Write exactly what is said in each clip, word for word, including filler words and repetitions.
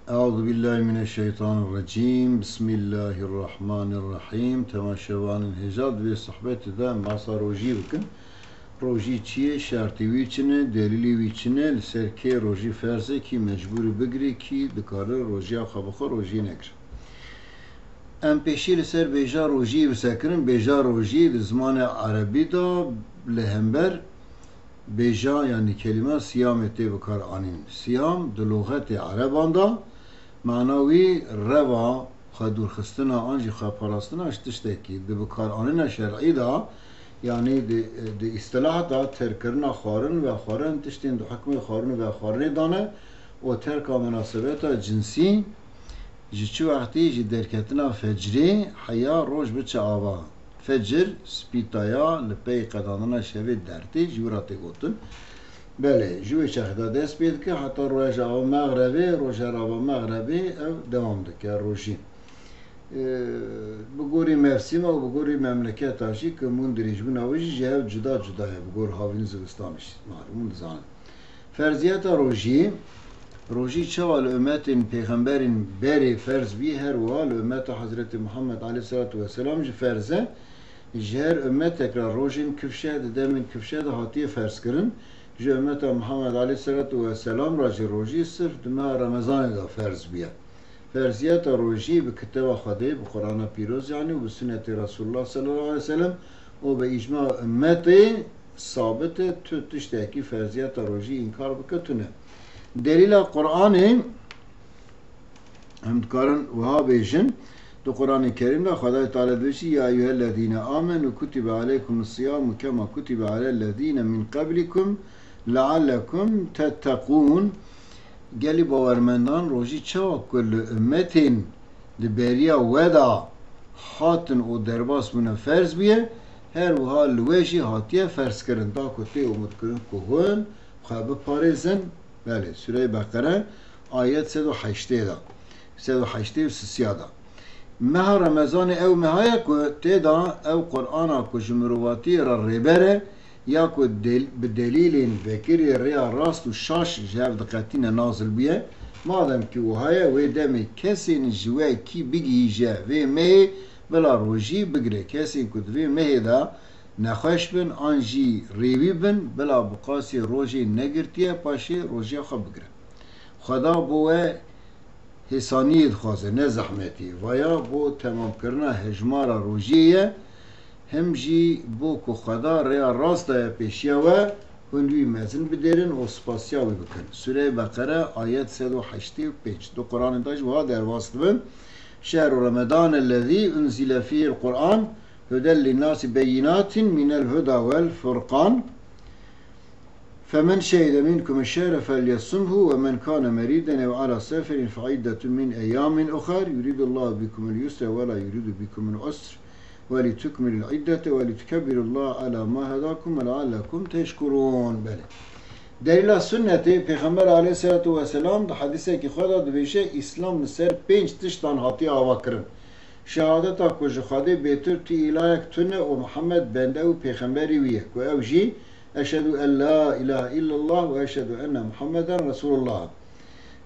Eûzubillahimineşşeytanirrecîm. Bismillahirrahmanirrahîm. Temaşevanên hêja, di vê sohbetê de em behsa rojî bikin. Rojî çi ye, şertê wî çi ne, delîlê wî çi ne, li ser kê rojî ferz e, kî mecbûr e bigire, kî dikare rojiya xwe bi xwe rojiyê negire. Em pêşî li ser bêja rojiyê bisekirin. Bêja rojî di zimanê erebî de li hember bêja, yanî kelîma siyamê tê bikar anîn. Siyam di lûxetê ereban de mana wî reva xwe dûrxistina an jî xwe parastina ji tiştekî. Di bikaranîna şer'î de, yanî di, di îstilah de terkirina xwarin, vexwarin, tiştên di hukmê xwarin û vexwarinê de ne û terka minasebeta cinsî ji çi wextî, ji derketina fecrê heya roj biçe ava. Fecir spîtaya li pey qedandina şevê dertê, ji wî re tê gotin. Belê, ji wê çaxê de dest pê dike heta roja ava mexrebê, roja ava mexrebê ew dewam dike rojî. Ee, bi gorî mevsîma û bi gorî memleketa jî, ku mûn dirêjbûna wê jî ji hev cuda cuda ye, bi gor havîn zivistanê jî, malûm hûn dizanin. Ferziyeta rojî, rojî çawa li ummetên pêxemberên berê ferz bî, her wiha li ummeta Hezretî Muhammed aleyhisselatu vesselam jî ferz e. Ji her ummetek re rojên kifşe di demên kifşe de hatiye ferzkirin. Ji ummeta Muhammed aleyhisselatu vesselam re jî rojî sirf di meha Remezanê de ferz bûye. Ferziyeta rojî bi kitêba Xwedê, bi Qur'ana Pîroz, yanî, û bi sunnetê Resulullah sallallahu aleyhi ve sellem û bi îcma ummetê sabit e, tu tiştekî ferziyeta rojî înkar bike, tune. Delîla Qur'anê, em dikarin wiha bêjin, di Qur'anê Kerîm de Xwedayê Teala dibêjî, "Ya eyyuhellezîne amenû kutibe aleykumus siyamu kema kutibe alellezîne min qablikum leallekum tetteqûn." Gelî bawermendan, rojî çawa ku li ummetên di beriya we de hatin û derbas bûne ferz bûye, her wiha li we jî hatiye ferzkirin, da ku tê umûtkirin ku hûn xwe biparêzin. Belê, Sûreyê Beqere, ayet sed û heştê de, sed û heştê û sisiya de. Meha Remezanê ew meha ye ku tê de ew Qur'ana ku ji mirovatiyê re rêber e, ya ku del-, bi delîlên vekirî rêya rast û şaş ji hev diqetîne nazil bûye, madem kî wiha ye, wê demê kesên ji we kî bigihîje vê mehê, bila rojî bigire. Kesên ku di vê mehê de nexweş bin an jî rêwî bin, bila bi qasî rojê negirtiye, paşê rojiya xwe bigire. Xweda bo we hêsaniyê dixwaze, ne zehmetî. Vaya bo temamkirina hejmara rojiyê ye, him jî bo ku Xweda rêya rast daye pêşiya we, hûn wî mezin bidêrin û spasiya wî bikin. Sûreyê Beqere, ayet sed û heştê û pênc. Di Qur'anê de jî wiha derbas dibin, "Şehru Remedane lezî unzile fîhil Qur'an, huden linnâsi beyînatin minel huda wel furqan." فمن شهد منكم الشهر فليصمه ومن كان مريضا أو على سفر فعدة من أيام أخر يريد الله بكم اليسر ولا يريد بكم العسر ولتكملوا العدة ولتكبروا الله على ما هداكم ولعلكم تشكرون. Belê. Delîla sunnetê, Pêxember aleyhisselatu vesselam di hedisekî xwe de dibêje, Îslam li ser pênc tiştan hatiye avakirin. Şehadeta ku ji Xwedê bêtir tu îlahek tune û Mihemed bende û pêxemberî wî ye, ku ew jî, "Eşhedû en la îlahe illallah û eşhedû enne Muhammeden Resulullah."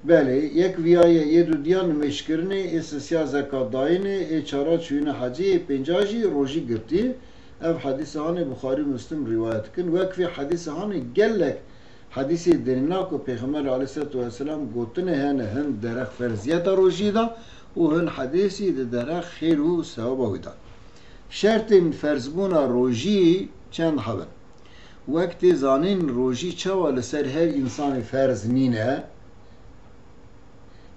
Belê, yek viya ye, yê dudiya nimêjkirinê, ê sisiya zekatdayînê, ê çara çûyîna hecê, ê pênca jî rojî girtî. Ev hedîsa hanê Buxarî û Muslim rîwayet dikin. Wek vê hedîsa hanê gelek hedîsê derîna ku Pêxember aleyhisselatu vesselam gotine hene, hin derheq ferziyeta rojî de û hin hedîsî di derheq xêr û sewaba wî de. Şertên ferzbûna rojî çend heb in? Wek tê zanîn, rojî çawa li ser her însanê ferz nîne,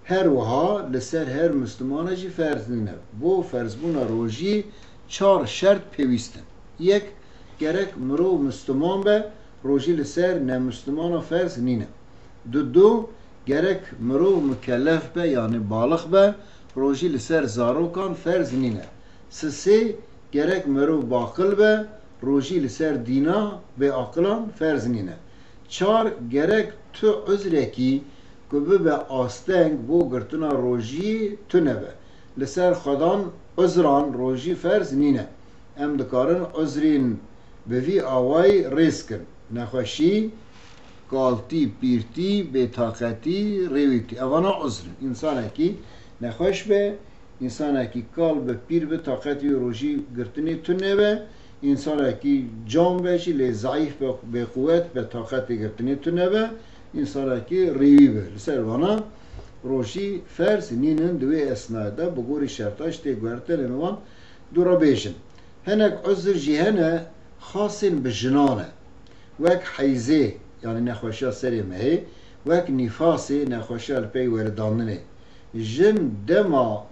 her wiha li ser her Mislimana jî ferz nîne. Bo ferzbûna rojî çar şert pêwîst in. Yek, gerek mirov Misliman be, rojî li ser nemislimana ferz nîne. Dudu, gerek mirov mukellef be, yanî balix be, rojî li ser zarokan ferz nîne. Sisê, gerek mirov baqil be, rojî li ser dîna bêaqilan ferz nîne. Çar, gerek tu uzrekî ku bibe asteng bo girtina rojî tune be. Li ser xwedan uzran rojî ferz nîne. Em dikarin uzrên bi vî awayî rêz kin. Nexweşî, Kaltî, pîrtî, bêtaqetî, rêwîtî. Evana uzr in. Însanekî nexweş be, însanekî kal be, pîr be, taqetî wê rojî girtinê tune be, însanekî can be jî lê zeîf be, bêquwet be, taqetê girtinê tune be, însanekî rêwî be. Li ser vana rojî ferz nînin di wê esnayê de bi gorî şerta ji tê guhertin em ê wan dû re bêjin. Hinek uzr jî hene xasên bi jinan e. Wek heyzê, yanî nexweşiya serê mehê, wek nîfasê, nexweşiya li pey weridandinê. Jin dema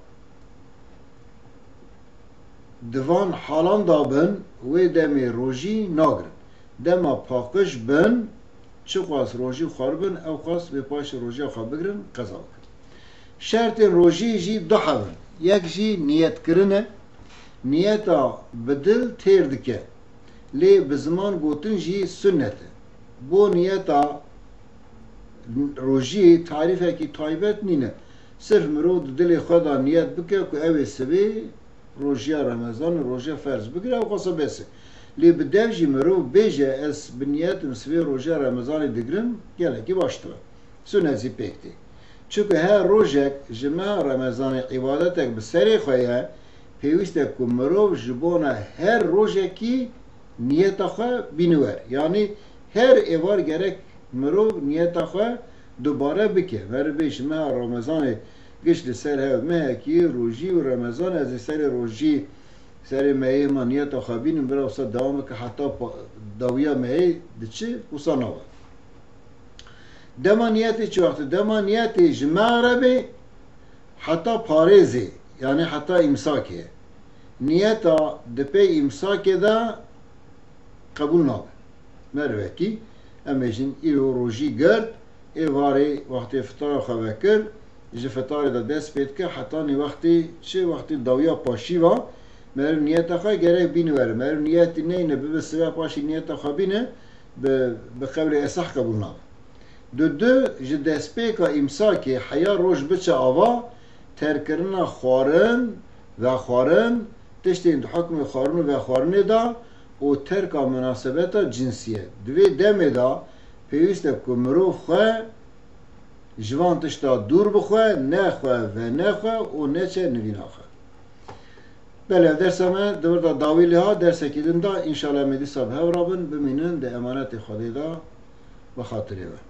di van halan de bin, wê demê rojî nagirin. Dema paqij bin, çiqas rojî xwaribin, ewqas wê paşê rojiya xwe bigirin, qeza bikin. Şertên rojî jî du heb in. Yek jî niyetkirin e. Niyeta bi dil têr dike. Lê bi ziman gotin jî sunnet e. Bo niyeta rojî tarîfekî taybet nîne. Sirf mirov di dilê xwe de niyet bike ku ew ê sibê rojiya Remezanê, rojiya ferz bigire, ew qasa bes e. Lê bi dev jî mirov bêje, ez bi niyetim sibê rojiya Remezanê digirim, gelekî baştir e. Sunet jî pêk tê. Çunku her rojek ji meha Remezanê îbadetek bi serê xwe ye, pêwîst e ku mirov ji bona her rojekî niyeta xwe bîniwer. Yanî her êvar gerek mirov niyeta xwe dubare bike. Meriv bê ji meha Remezanê giş li ser hev mehekî, rojî û Remezan, ez ê serê rojî, serê mehê ma niyeta xwe bînim, bira wisa dewam bike heta pa-, dawiya mehê diçi, wisa nabe. Dema niyetê çi wextê? Dema niyetê ji Mexrebê heta parêzê, yanî heta îmsakê. Niyeta di pey îmsakê de qebûl nabe. Merivekî, em ê jin îro rojî girt, êvarê wextê fitara xwe vekir, ji fitarê de dest pê dike, hetanî wextê çi, wextê dawiya paşîva, meriv niyeta xwe gerek bînivere. Meriv niyetî neyne, bibe sibe paşî niyeta xwe bîne, bi, bi qewlê eseh qebûl nabe. Dudu, ji destpêka îmsakê heya roj biçe ava, terkkirina xwarin, vexwarin, tiştên di hukmê xwarin û vexwarinê de û terka munasebeta cinsî ye. Di vê demê de pêwîst e ku mirov xwe ji van tişta dûr bixwe, nexwe, venexwe û neçe nivîna xwe. Belê, ev dersa me di vir de dawî lê hat, dersekî din de, înşallah em ê dîsa bi hev re bin, bimînin di emanetê Xwedê de, bi xatirê we.